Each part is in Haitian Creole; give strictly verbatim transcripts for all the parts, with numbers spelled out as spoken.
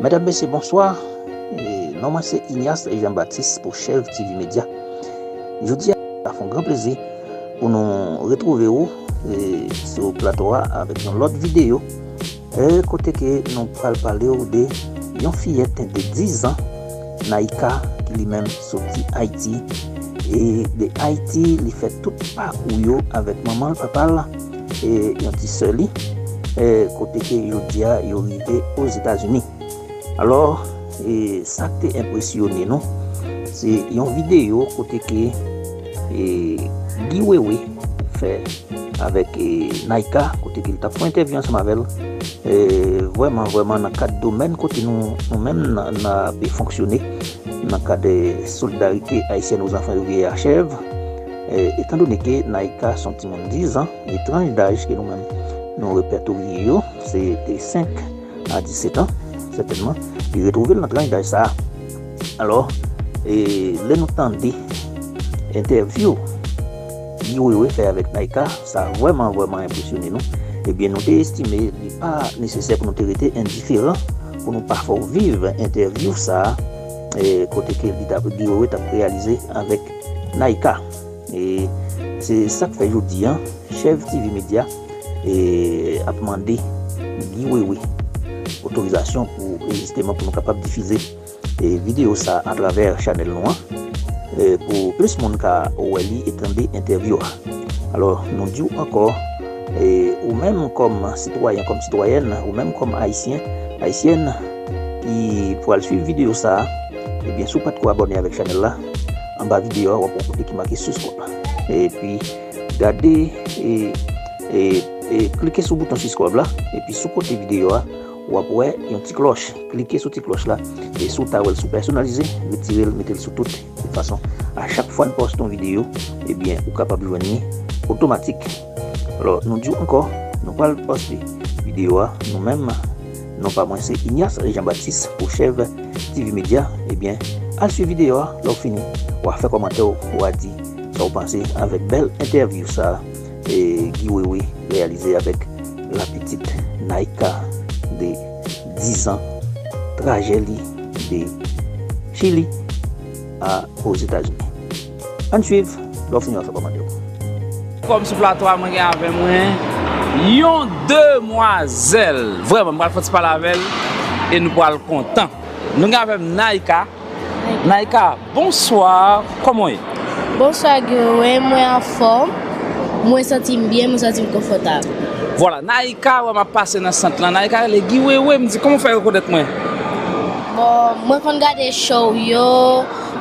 Medam, mesye, bonswa. E, non mwen se Ignace Jean Baptiste pou Chèv T V Media. Jodi a, sa fè yon gran plezi pou nou retwouve w, e, sou plato a avèk yon lòt videyo, e, kote ke nou pral pale w de yon fiyèt de diz an, Naïka, ki li menm soti Ayiti. E de Ayiti, li fè tout pakou yo avèk manman l, papa l, e yon ti sè li, e kote ke jodi a yo rive Ozetazini. Alò, e sa k te enpresyone nou, se yon videyo kote ke, e, Guy Wewe fè avèk, e, Naïka, kote ke l t ap fè entèvyou ansanm avè l. E, vrèman, vrèman, nan kad domèn kote nou, nou menm n ap fonksyone, nan kad, e, Solidarité Haïtienne aux Enfants et Ouvriers, HAEV, e, etandone ke Naïka se yon timoun diz an, e tranch daj ke nou menm nou repètoriye yo, se de senk a disèt an, sètènman, li retwouve l nan tranch daj sa a. Alò, e, lè nou tande entèvyou Guy Wewe fè avèk Naïka, sa vrèman, vrèman enpresyone nou. Ebyen, nou te estime li pa nesesè pou nou te rete endiferan, pou nou pa fè w viv entèvyou sa a, e, kote ke li t ap, Guy Wewe t ap reyalize avèk Naïka. E se sa k fè jodi a, Chèv T V Media, e, ap mande Guy Wewe otorizasyon pou, e, jisteman pou nou kapab difize, e, videyo sa a atravè chanèl nou an, e, pou plis moun ka wè li e tande entèvyou a. Alò, nou di w ankò, e, ou menm kòm sitwayen, kòm sitwayèn, ou menm kòm Ayisyen, Ayisyèn ki pral swiv videyo sa a, ebyen, si w pa t ko abòne avèk chanèl la, anba videyo a, w ap wè yon kote ki make subscribe. Epi, gade, e, e, e, klike sou bouton subscribe la, epi sou kote videyo a, w ap wè yon ti klòch. Klike sou ti klòch la, e si w ta wè l sou pèsonalize, retire l, mete l sou tout. De fason, a chak fwa n poste yon videyo, ebyen, ou kapab jwenn li otomatik. Alò, nou di w ankò, nou pral poste videyo a, nou menm, non pa mwen se Ignace Jean Baptiste pou Chèv T V Media. Ebyen, al swiv videyo a, lè w fini, w a fè kòmantè w, w a di sa w panse avèk bèl entèvyou sa a, e, Guy Wewe reyalize avèk la petite Naïka de diz an, trajè li de Chili a Ozetazini. Ann swiv, lè w fini w a fè kòmantè w. Kòm sou plato a, mwen gen avè mwen yon demwazèl. Vrèman, m pral fè yon ti pale avè l e nou pral kontan. Nou gen avè m Naïka. Naïka, bonswa. Kòman w ye? Bonswa, Guy Wewe, mwen anfòm. Mwen santi m byen, mwen santi m konfòtab. Vwala, Naïka, wè m ap pase nan sant lan. Naïka rele Guy Wewe, m di, kòman w fè rekonèt mwen? Bon, mwen konn gade show yo,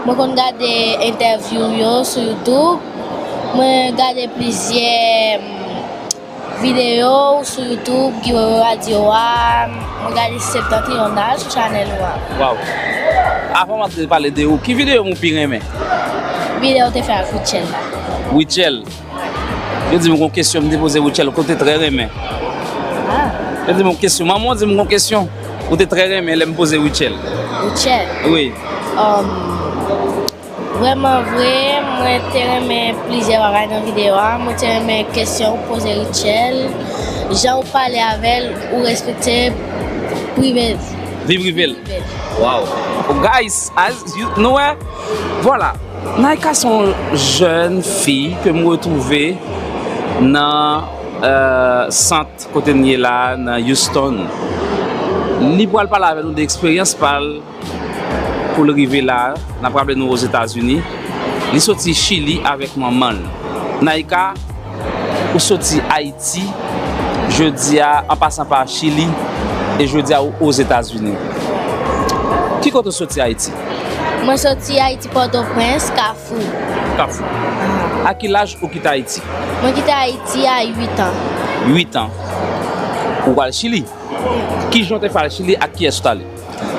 mwen konn gade entèvyou yo sou YouTube. Mwen gade plizyè, mm, videyo w sou YouTube, Guy Wewe Radio a. Mwen gade Septentrional sou chanèl ou a. Waw. Avan m antre pale de ou, ki videyo m ou pi renmen? Videyo w te fè ak Rutshelle la. Rutshelle. Yo di m gon kesyon m te poze Rutshelle, ke w te trè renmen. Ah. Yo di m gon kesyon. Manman w di m gon kesyon ou te trè renmen lè m poze Rutshelle. Rutshelle? Wi. Um, vrèman vre, mwen te renmen plizyè bagay nan videyo a. Mwen te renmen kesyon ou poze Rutshelle, jan ou pale avè l, ou respekte prive l. Vi prive l. Prive l. Wow. Guys, as you, nou wè, vwala. Naïka se yon jèn fi ke m retwouve nan, euh, sant kote n ye la, nan Houston. Li pral pale avè nou de eksperyans pa l pou l rive la. N ap raple nou Ozetazini. Li soti Chili avèk manman l. Naïka, ou soti Ayiti, jodi a, an pasan pa Chili, e jodi a ou Ozetazini. Ki kote w soti Ayiti? Mwen soti Ayiti, Pòtoprens, Kafou. Kafou. A ki laj ou kite Ayiti? Mwen kite Ayiti a uit an. Uit an. Ou al Chili? Ki jan w te fè al Chili, ak kiyès ou t ale?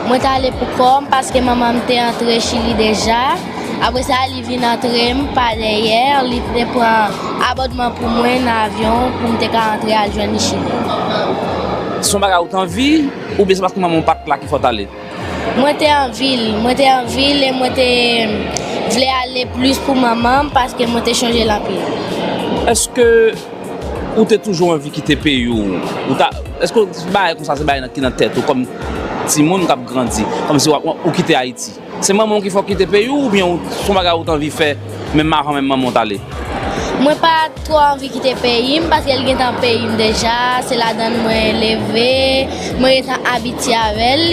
Mwen t ale pou kò m paske manman m te antre Chili deja. Apre sa, li vin antre m pa dèyè. Li te pran abòdman pou mwen nan avyon pou m te ka antre al jwenn li Chili. Se yon bagay ou t anvi, oubyen se paske manman w pa t la ki fè w t ale? Mwen te anvi l. Mwen te anvi l e mwen te vle ale plis pou manman m paske mwen te chonje l anpil. Èske ou te toujou anvi kite peyi w? Ou ta, èske bagay konsa se bagay nan, ki nan tèt ou kòm Timoun k ap grandi, kòmsi w ap, ou kite Ayiti. Se manman w ki fè w kite peyi w, oubyen w, se yon bagay ou t anvi fè, menm avan menm manman w t ale? Mwen pa twò anvi kite peyi m, paske l gentan peyi m deja, se ladan l mwen leve, mwen gentan abitye avè l.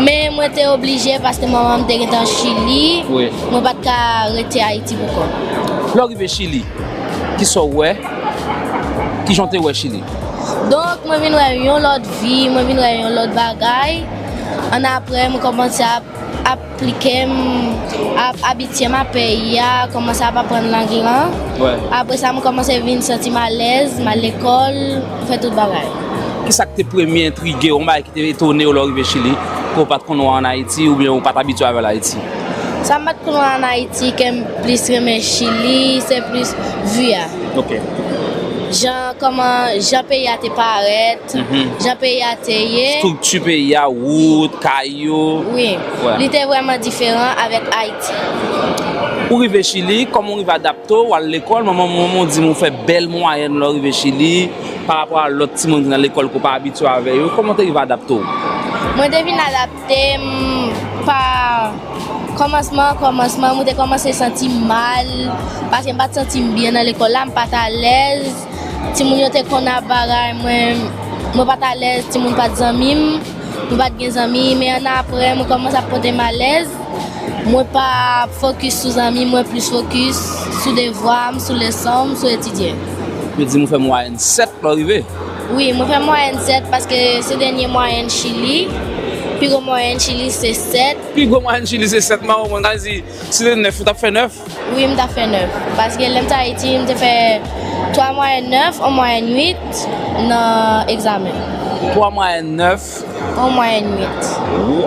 Men mwen te oblije paske manman m te gentan Chili, wi, mwen pa t ka rete Ayiti pou kò m. Lè w rive Chili, kisa w wè? Kijan w te wè Chili? Donk, mwen vin wè yon lòt vi, mwen vin wè yon lòt bagay. Annapre, mwen kòmanse ap aplike m, ap abitye m a peyi a, kòmanse ap aprann lang lan. Wè. Apre sa, mwen kòmanse vin santi m alèz, m al lekòl, m fè tout bagay. Kisa k te premye entrige w, yon bagay ki te etone w lè w rive Chili, ke w pa t konn wè ann Ayiti oubyen w pa t abitye avè l Ayiti? Sa m pa t konn wè ann Ayiti, ke m plis renmen Chili, se plis vi a. Ok. Jan, kòman, jan peyi a te parèt, mhm, jan peyi a te ye. Estrikti peyi a, wout, kay yo. Wi. Wè. Li te vrèman diferan avèk Ayiti. Ou rive Chili, kòman w rive adapte w, w al lekòl, manman, manman w di m ou fè bèl mwayèn lè w rive Chili, parapò a lòt timoun ki nan lekòl ke w pa abitye avè yo. Kòman w te rive adapte w? Mwen te vin adapte m pa kòmansman, kòmansman, mwen te kòmanse santi m mal, paske m pa t santi m byen nan lekòl la, m pa t alèz. Timoun yo te konn ap bagay, mwen, mwen pa t alèz, timoun pa t zanmi m, mwen pa t gen zanmi, men annapre, mwen kòmanse ap pote m alèz. Mwen pa fokis sou zanmi, mwen plis fokis sou devwa m, sou leson m, sou etidye. Yo di m ou fè mwayèn sèt lè w rive. Wi, mwen fè mwayèn sèt paske se dènye mwayèn Chili. Pi gwo mwayèn Chili se sèt. Pi gwo mwayèn Chili se sèt, mwen ka di, si te nèf, ou t ap fè nèf? Wi, m t ap fè nèf. Paske lè m t Ayiti, m te fè twa mwayèn nèf, yon mwayèn uit nan egzamen. Twa mwayèn nèf. Yon mwayèn uit.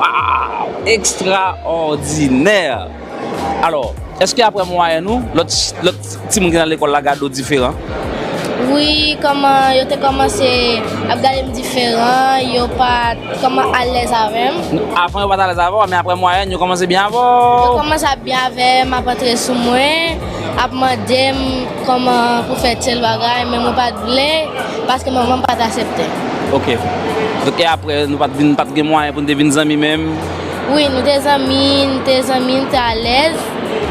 Waw! Ekstraòdinè! Alò, èske apre mwayèn ou, lòt, lòt timoun ki nan lekòl la gade w diferan? Wi, kòman yo te kòmanse ap gade m diferan, yo pa t kòman alèz avè m. Avan yo pa t alèz avè w, men apre mwayèn, yo kòmanse byen avè w. Yo kòmanse ap byen avè m, ap antre sou mwen, ap mande m kòman pou fè tèl bagay, men mwen pa t vle, paske manman m pa t aksepte. Ok. Donk, e apre, nou pa t vin, pa t gen mwayen pou n te vin zanmi menm? Wi, nou te zanmi, nou te zanmi, nou te alèz.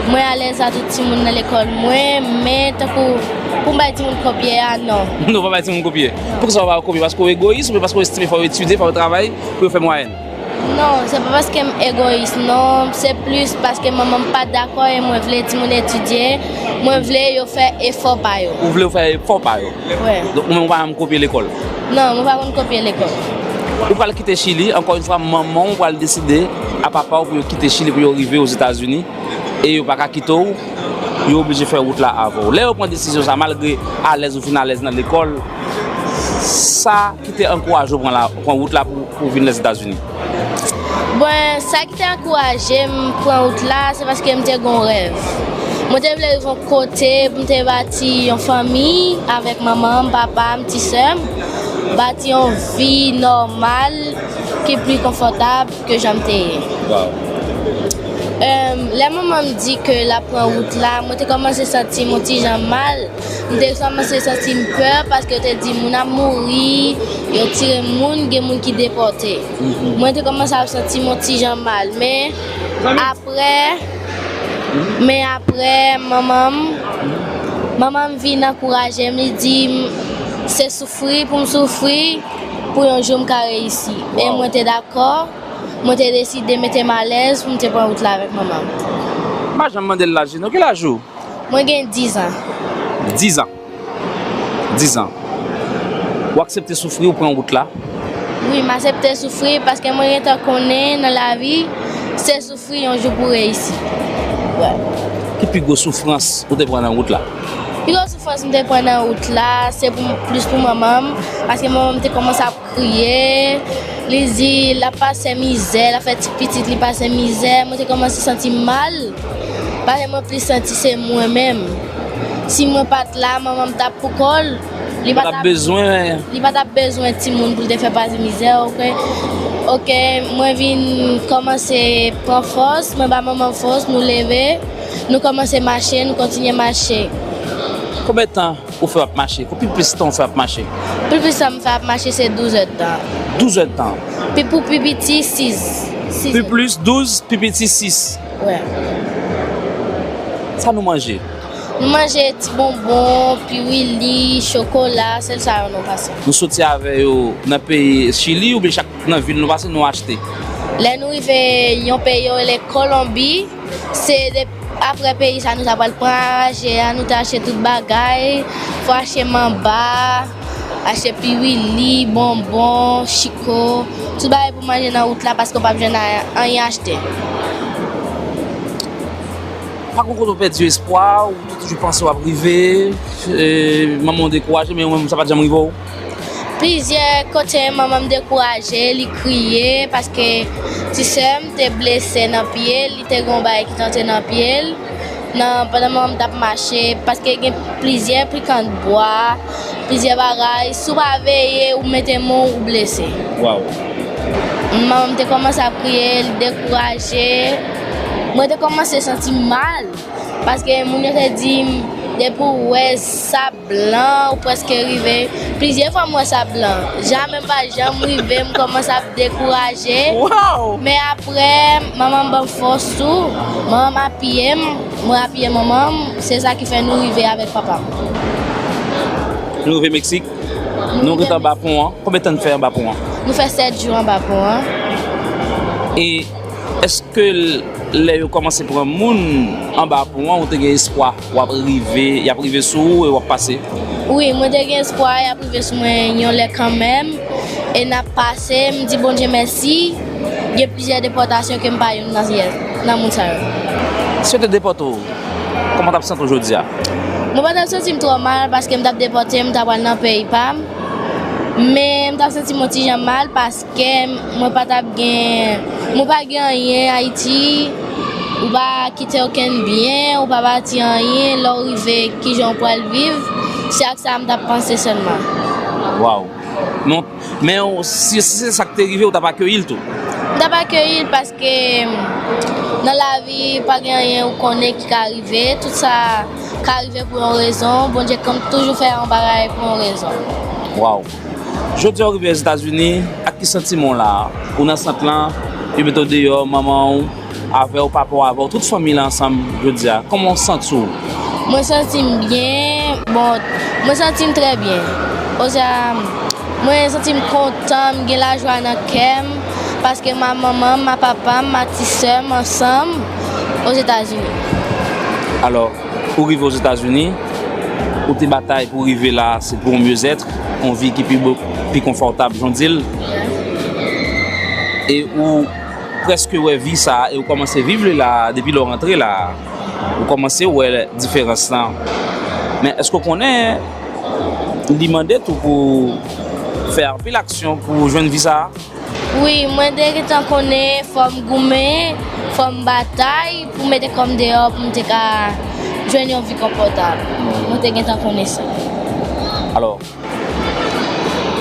Mwen alèz a tout timoun nan lekòl mwen, men tankou pou m bay timoun kopye a, non. Nou pa bay timoun kopye? Poukisa w pa ba yo kopye? Paske w egoyis oubyen paske w estime fò yo etidye, fò yo travay pou yo fè mwayèn? Non, se pa paske m egoyis, non. Se plis paske manman m pa dakò e mwen vle timoun etidye. Mwen vle yo fè efò pa yo. Ou vle yo fè efò pa yo? Wi. Donk, ou menm ou pa janm kopye lekòl? Non, mwen pa konn kopye lekòl. Ou pral kite Chili, ankò yon fwa, manman w pral deside a papa w pou yo kite Chili, pou yo rive Ozetazini, e yo pa ka kite w, yo oblije fè wout la avè w. Lè yo pran desizyon sa, malgre alèz ou fin alèz nan lekòl, sa ki te ankouraje w pran la, pran wout la pou, pou vin Lèzetazini? Bon, sa ki te ankouraje m pran wout la, se paske m te gen yon rèv. Mwen te vle rive yon kote pou m te bati yon fanmi avèk manman m, papa m, ti sè m, bati yon vi nòmal ki pli konfòtab ke jan m te ye. Waw. Em, lè manman m di ke l ap pran wout la, mwen te kòmanse santi m yon ti jan mal. M te kòmanse santi m pè paske yo te di moun ap mouri, yo tire moun, gen moun ki depòte. Mhm. Mwen te kòmanse ap santi m yon ti jan mal, men apre, men apre, manman m, manman m vin ankouraje m, li di m se soufri pou m soufri, pou yon jou m ka reyisi. E mwen te dakò, mwen te deside mete m alèz pou m te pran wout la avèk manman m. M pa janm mande l laj li non. Ki laj ou? Mwen gen diz an. Diz an. Diz an. Ou aksepte soufri, ou pran wout la? Wi, m aksepte soufri paske mwen gentan konnen nan lavi, se soufri yon jou pou reyisi. Wi. Ki pi gwo soufrans ou te pran nan wout la? Pi gwo soufrans m te pran nan wout la, se pou, plis pou manman m, paske manman m te kòmanse ap kriye, li di l ap pase mizè, l ap fè ti pitit li pase mizè. Mwen te kòmanse santi m mal, paske mwen plis santi se mwen menm. Si mwen pa t la, manman m t ap pou kò l. Li pa t ap bezwen. Li pa t ap bezwen timoun pou l te fè pase mizè, oke? Oke, mwen vin kòmanse pran fòs, mwen ba manman m fòs, nou leve, nou kòmanse mache, nou kontinye mache. Konbyen tan ou fè w ap mache? Pou pi plis tan ou fè w ap mache? Pi plis tan m fè ap mache se douz èdtan. Douz èdtan. Pi pou pi piti sis. Pi plis douz, pi piti sis. Wè. Sa nou manje? Nou manje ti bonbon, piwili, chokola, sèl sa yo nou pase. Nou soti avè yo nan peyi Chili oubyen chak nan vil nou pase nou achte? Lè nou rive yon peyi yo rele Kolonbi, se de, apre peyi sa nou ta pral pran raje a, nou te achte tout bagay, fò achte manba, achte piwili, bonbon, chiko, tout bagay pou manje nan wout la paske w p ap jwenn a- anyen achte. Pa gen kote w pèdi espwa, ou toujou panse w ap rive, e, manman w dekouraje, men ou menm sa pa t janm rive w? Plizyè kote manman m dekouraje, li kriye paske ti sè m te blese nan pye l, li te gen yon bagay ki te antre nan pye l nan, pandan manman m t ap mache, paske gen plizyè pikan bwa, plizyè bagay, si w pa veye ou mete men w, ou blese. Waw. Manman m te kòmanse ap kriye, li dekouraje. Mwen te kòmanse santi m mal, paske moun yo te di m, depi w wè sab blan, ou prèske rive. Plizyè fwa m wè sab blan. Jamè m pa janm rive, m kòmanse ap dekouraje. Waw! Men apre, manman m ban m fòs tou. Manman m apiye m, mwen apiye manman m. Se sa ki fè nou rive avèk papa m. Nou rive Meksik. Nou ret anba pon an. Konbyen tan n fè anba pon an? Nou fè sèt jou anba pon an. E èske l- lè yo kòmanse pran moun anba pon an, ou te gen espwa w ap rive, y ap rive sou ou e w ap pase? Wi, mwen te gen espwa y ap rive sou mwen yon lè kanmenm. E n ap pase, m di Bondye mèsi. Gen plizyè depòtasyon ke m pa youn nan, nan moun sa yo. Si yo te depòte w, kòman w t ap santi w jodi a? Mwen pa t ap santi m twò mal paske m t ap depòte, m t ap pral nan peyi pa m. Men m t ap santi m yon ti jan mal paske mwen pa t ap gen, mwen pa gen anyen Ayiti. Ou pa kite okenn byen, ou pa bati anyen, lè w rive, kijan w pral viv? Se ak sa m t ap panse sèlman. Waw. Non, men w- si, si se sa k te rive, ou t ap akeyi l tou? M t ap akeyi l paske nan lavi, pa gen anyen ou konnen ki ka rive. Tout sa ka rive pou yon rezon. Bondye konn toujou fè yon bagay pou yon rezon. Waw. Jodi a w rive Ozetazini, ak ki santiman w la? Ou nan sant lan, yo mete w deyò, manman w avè w, papa w avè w, tout fanmi la ansanm jodi a. Kòman w santi w? Mwen santi m byen. Bon, mwen santi m trè byen. Oza, mwen santi m kontan, m gen lajwa nan kè m, paske m a manman m, m a papa m, m a ti sè m ansanm Ozetazini. Alò, ou rive Ozetazini, ou te batay pou rive la, se pou yon myezèt, yon vi ki pi bo-, pi konfòtab, jan w di l. E ou prèske wè vi sa a, e ou kòmanse viv li la a, depi lè w rantre la a. Ou kòmanse wè diferans lan. Men èske w konnen li mande tou pou fè anpil aksyon pou w jwenn vi sa a? Wi, mwen te gentan konnen fò m goumen, fò m batay pou mete kò m deyò pou m te ka jwenn yon vi konfòtab. Mwen te gentan konnen sa. Alò,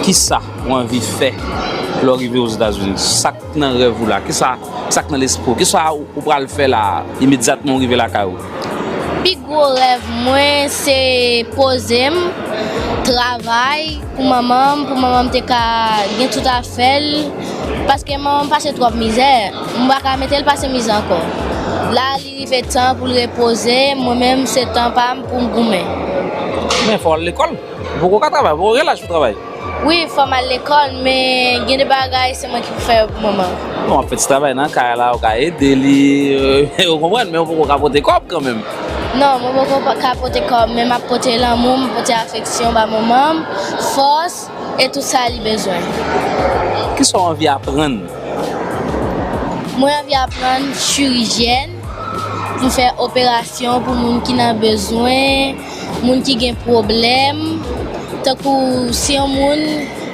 kisa ou anvi fè lè w rive Ozetazini? Sa k nan rèv ou la? Kisa, sa k nan lespri w? Kisa ou, ou pral fè la, imedyatman ou rive lakay ou? Pi gwo rèv mwen se poze m, travay pou manman m, pou manman m te ka gen tout afè l, paske manman m pase twòp mizè, m pa ka mete l pase mizè ankò. La, li rive tan pou l repoze, mwen menm se tan pa m pou m goumen. Men fò w al lekòl. Ou poko ka travay, ou poko gen laj pou travay. Wi, fò m al lekòl, men gen de bagay se mwen ki pou fè yo pou manman. Bon, w ap fè ti travay nan kay la, ou ka ede li, euh, ou konprann, men ou poko ka pote kòb kanmenm. Non, mwen poko pa ka pote kòb, men m ap pote lanmou, m ap pote afeksyon ba manman m, fòs e tout sa li bezwen. Kisa w anvi aprann? Mwen anvi aprann chirizyèn pou fè operasyon pou moun ki nan bezwen, moun ki gen pwoblèm. Tankou si yon moun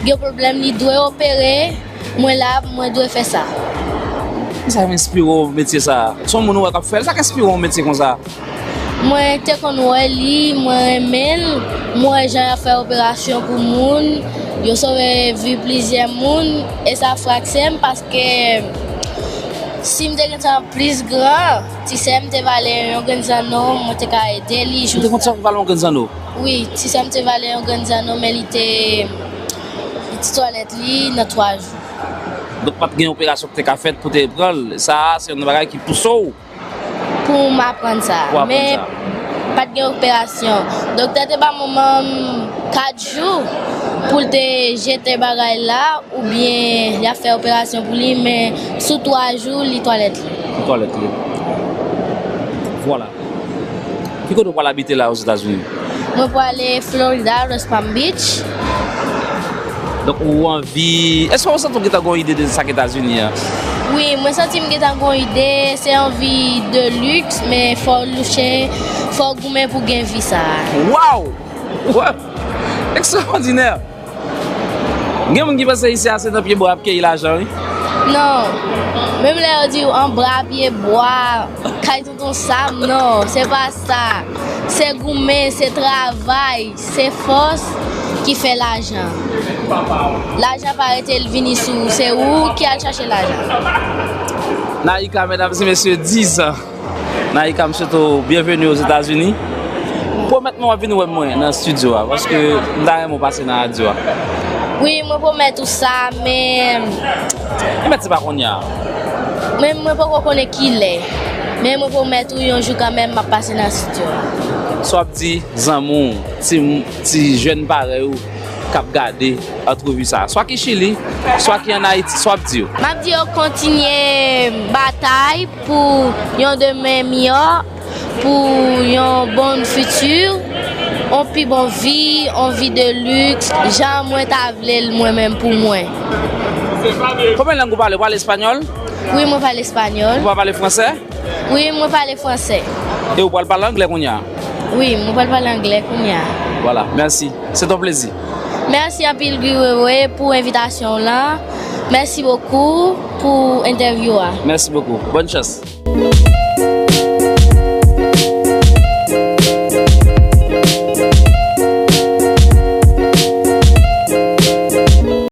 gen pwoblèm, li dwe opere, mwen la, mwen dwe fè sa. Kisa k enspire w metye sa a? Se yon moun ou wè k ap fè l, sa k enspire w metye konsa? Mwen te konn wè li, mwen renmen l, mwen wè jan y ap fè operasyon pou moun, yo sove vi plizyè moun, e sa frakse m paske Si m te gentan plis gran, ti sè m te vale yon grenn zanno, mwen te ka ede li. Ou te konn sa vale yon grenn zanno? Wi, ti sè m te vale yon grenn zanno, men li te, li te twalèt li nan twa jou. Donk, pa t gen operasyon ki te ka fèt pou te pran l. Sa a, se yon bagay ki pouse w pou m aprann sa. Pou aprann sa. Men pa t gen operasyon. Doktè te ba manman m kat jou pou l te jete bagay la, oubyen y ap fè operasyon pou li, men sou twa jou, li twalèt li. Li twalèt li. Vwala. Ki kote w pral abite la Ozetazini? Mwen prale Florida, West Palm Beach. Donk, ou anvi, èske w santi w gentan gen yon ide de sa k Etazini an? Wi, mwen santi m gentan gen yon ide, se yon vi de luxe, men fò w louche, fò w goumen pou gen vi sa a. Waw! Waw! Ekstraòdinè! Gen moun ki panse isi a se nan pye bwa y ap keyi lajan, wi. Non. Menm lè yo di w anba pye bwa, kay tonton Sam, non, se pa sa. Se goumen, se travay, se fòs ki fè lajan. Lajan pa rete l vini sou ou, se ou ki al chache lajan. Naïka, medam e mesye, dizan. Naïka, m swete w byenveni Ozetazini. Pwomèt mwen w ap vin wè mwen nan estidyo a, paske m ta renmen w pase nan radyo a. Wi, mwen pwomèt ou sa, men. Pwomèt se pa kounye a. Men mwen poko konnen kilè. Men mwen pwomèt ou yon jou kanmenm m ap pase nan estidyo a. Sa w ap di zanmi w, ti, ti jèn parèy ou k ap gade antrevi sa a, swa ki Chili, swa ki ann Ayiti, sa w ap di yo? M ap di yo kontinye batay pou yon demen miyò, pou yon bon fiti, yon pi bon vi, yon vi de luxe, jan mwen ta vle l mwen menm pou mwen. Konbyen lang ou pale? Ou pale espanyòl? Wi, mwen pale espanyòl. Ou pa pale fransè? Wi, mwen pale fransè. E ou pral pale anglè kounye a? Wi, mwen pral pale anglè kounye a. Vwala, mèsi. Se ton plezi. Mèsi anpil, Guy Wewe, pou envitasyon w lan. Mèsi bokou pou entèvyou a. Mèsi bokou. Bòn chans.